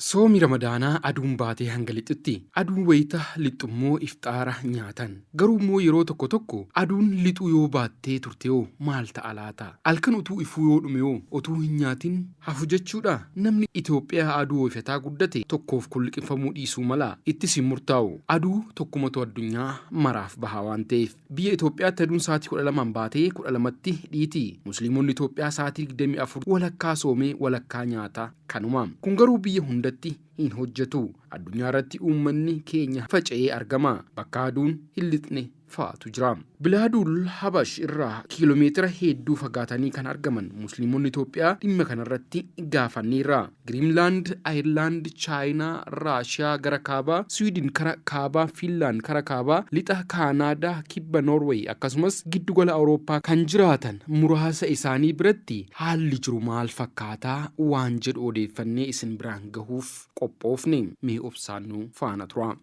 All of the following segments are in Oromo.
Soomi Ramadaanaa aduun baatee hanga lixxutti. Aduun wayita lixxummoo ifxaara nyaatan. Garuummoo yeroo tokko tokko aduun lixuu yoo baattee turtehoo maal ta'a laata? Halkan utuu ifuu yoo dhumehoo otuu hin nyaatin hafu jechuudhaa? Namni Itoophiyaa aduu ho'ifataa guddate tokkoof kun liqimfamuu dhiisuu mala. Ittis hin murtaa'u. Aduu tokkumatu addunyaa maraaf baha waan ta'eef. Biyya Itoophiyaatti aduun sa'aatii 12n baatee 12tti dhiiti. Musliimonni Itoophiyaa sa'aatii 24 walakkaa soomee walakkaa nyaata. Kanuma. Kun garuu biyya hundatti hin hojjetu. Addunyaa irratti uummanni keenya faca'ee argama. Bakka aduun hin lixne fa'atu jira. Bilaadul Habash irraa kiilomeetira hedduu fagaatanii kan argaman Musliimonni Itoophiyaa dhimma kanarratti gaafanneerra. Giriinlaand, Ayirlaand, Chaayinaa, Raashiyaa gara kaabaa, Siwiidin kara kaabaa, Fiinlaand kara kaabaa, lixa Kaanaadaa, kibba Noorweey akkasumas giddugala Awurooppaa kan jiraatan muraasa isaanii biratti haalli jiru maal fakkaataa waan jedhu odeeffannee isin biraan gahuuf qophoofne. Mee obsaan nu faana tura.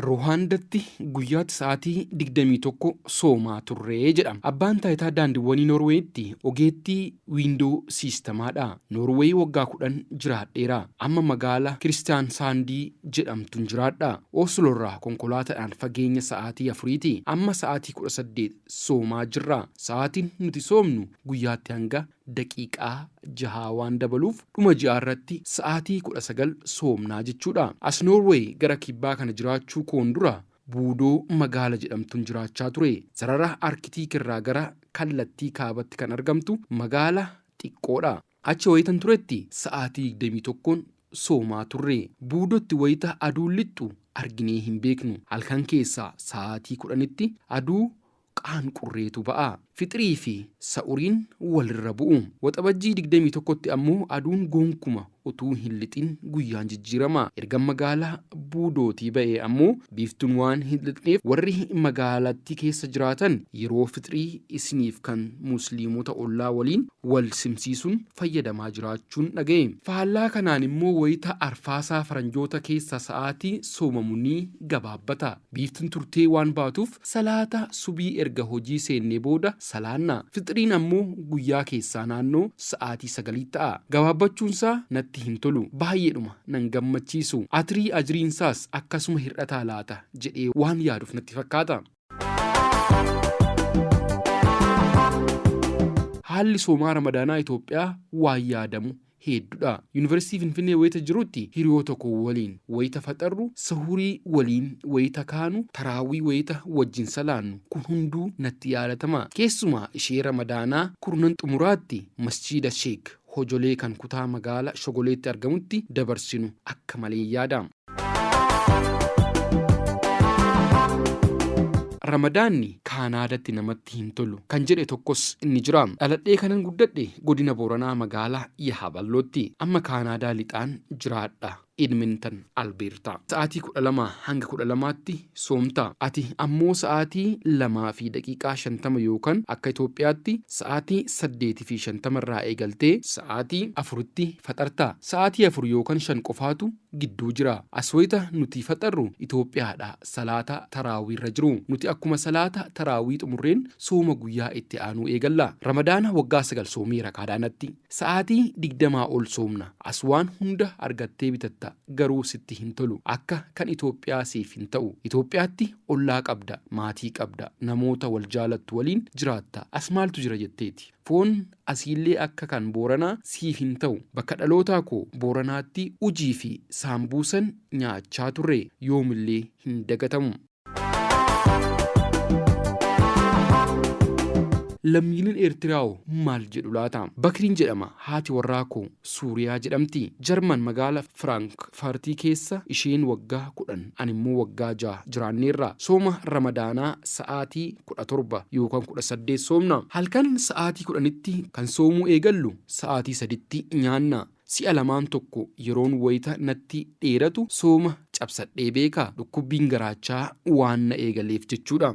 Ruwaandatti guyyaatti sa'aatii 21 soomaa turre jedha. Abbaan taayitaa daandiiwwanii Noorweeyitti ogeettii wiindoo siistamaadha. Noorweey waggaa 10 jiraadheera. Amma magaala Kiristaan Saandii jedhamtun jiraadha. Oslorraa konkolaataadhaan fageenya sa'aatii afuriiti. Amma sa'aatii 18 soomaa jirra. Sa'aatiin nuti soomnu guyyaatti hanga daqiiqaa jahaa waan dabaluuf dhuma ji'aa irratti sa'aatii 19 soomnaa jechuudha. As Noorweey gara kibbaa kana jiraachuu koon dura Buudoo magaala jedhamtun jiraachaa ture. Sarara Arkitiik irraa gara kallattii kaabatti kan argamtu magaala xiqqoodha. Achi wayitan turetti sa'aatii 21n soomaa turre. Buudotti wayita aduun lixxu arginee hin beeknu. Halkan keessaa sa'aatii 10tti aduu qaanqurreetu ba'a. Fixirii fi sa'uriin walirra bu'u. Waxabajjii 21tti ammoo aduun gonkuma utuu hin lixin guyyaan jijjiirama. Ergan magaalaa Buudootii ba'ee ammoo biiftuun waan hin lixneef warri magaalattii keessa jiraatan yeroo fixirii isiniif kan Musliimota ollaa waliin wal simsiisuun fayyadamaa jiraachuun dhaga'e. Faallaa kanaan immoo wayita arfaasaa faranjoota keessa sa'aatii soomamu ni gabaabbata. Biiftuun turtee waan baatuuf Salaata subii erga hojii seennee booda salaanna. Fixriin ammoo guyyaa keessaa naannoo sa'aatii sagalii ta'a. Gabaabbachuunsaa natti hin tolu. Baay'eedhuma nan gammachiisu. Atrii ajriinsaas akkasuma hir'ataa laata jedhee waan yaaduuf natti fakkaata. Haalli soomaa Ramadaanaa Itoophiyaa waan yaadamu heeddudha. Yuunivarsiitii Finfinnee wayita jirutti hiriyoota koo waliin wayita faxarru, sahurii waliin wayita kaanu, taraawii wayita wajjin salaannu kun hunduu natti yaadatama. Keessumaa ishee Ramadaanaa kurnan xumuraatti Masjiida Sheek Hojolee kan kutaa magaala Shogoleetti argamutti dabarsinu akka maleen yaada. Ramadaanni Kaanaadatti namatti hin tolu kan jedhe tokkos ni jira. Dhaladhee kanan guddadhe godina Booranaa magaalaa Yahaballootti. Amma Kaanaadaa lixaan jiraadha. Edmonton, Alberta. Sa'aatii 12 hanga 12tti soomta. Ati ammoo sa'aatii 2:50 yookan akka Itoophiyaatti sa'aatii 8:50 irraa eegaltee sa'aatii 4tti faxarta. Sa'aatii 4 yookan 5 qofaatu gidduu jira. As wayita nuti faxarru Itoophiyaadha salaata taraawiirra jiru. Nuti akkuma salaata taraawii xumurreen sooma guyyaa itti aanuu eegalla. Ramadaana waggaa 9 soomeera Kaadaanatti. Sa'aatii 20 ol soomna. As waan hunda argattee bitatta garuu sitti hin tolu. Akka kan Itoophiyaa siif hin ta'u. Itoophiyaatti ollaa qabda, maatii qabda, namoota wal jaalattu waliin jiraatta. As maaltu jira jetteeti. Foon asiillee akka kan Booranaa siif hin ta'u. Bakka dhalootaa koo Booranaatti ujii fi saambuusan nyaachaa turre yoomillee hin dagatamu. Lammiileen Eertiraawoo maal jedhu laata? Bakriin jedhama. Haati warraa koo Suuriyaa jedhamti. Jarman magaala Firaankfartii keessa isheen waggaa 10 animmoo waggaa 6 jiraanneerra. Sooma Ramadaanaa sa'aatii 17 yookaan 18 soomna. Halkan sa'aatii 10tti kan soomuu eegallu sa'aatii 3tti nyaanna. Si'a lamaan tokko yeroon wayita natti dheeratu sooma cabsadhee beeka. Dhukkubbiin garaachaa waan na eegaleef jechuudha.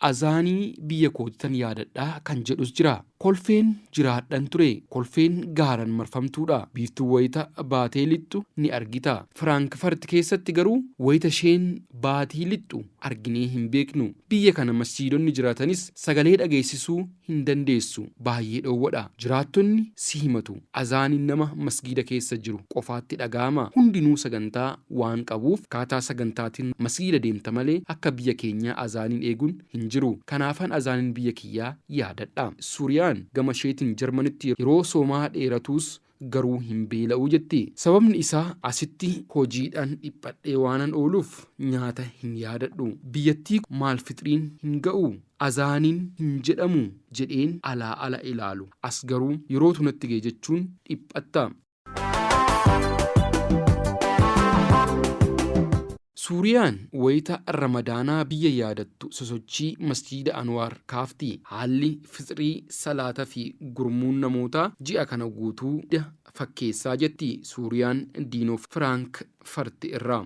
Azaanii biyya kootitan yaadadha kan jedhus jira. Kolfeen jiraadhan ture. Kolfeen gaaran marfamtuudha. Biiftuun wayita baatee lixxu ni argita. Firaankifart keessatti garuu wayita isheen baatii lixxu arginee hin beeknu. Biyya kana masjiidonni jiraatanis sagalee dhageessisuu hin dandeessu. Baay'ee dhoowwadha. Jiraattonni si himatu. Azaaniin nama masgiida keessa jiru qofaatti dhaga'ama. Hundinuu sagantaa waan qabuuf akkaataa sagantaatiin masgiida deemta malee akka biyya keenyaa azaaniin eegun hin jiru. Kanaafan azaaniin biyya kiyyaa yaadadha. Suuriyaan gama isheetiin Jarmanitti yeroo soomaa dheeratuus garuu hin beela'u jetti. Sababni isaa asitti hojiidhaan dhiphadhee waanan ooluuf nyaata hin yaadadhu. Biyyattii maal fixriin hin ga'u? Azaaniin hin jedhamu jedheen alaa ala ilaalu. As garuu yerootu natti ga'e jechuun dhiphatta. Suuriyaan wayita Ramadaanaa biyya yaadattu sosochii Masjiida Anwaar kaafti. Haalli fixrii, salaata fi gurmuun namootaa ji'a kana guutuu fakkeessaa jetti Suuriyaan Diinoo Firaank Farti irraa.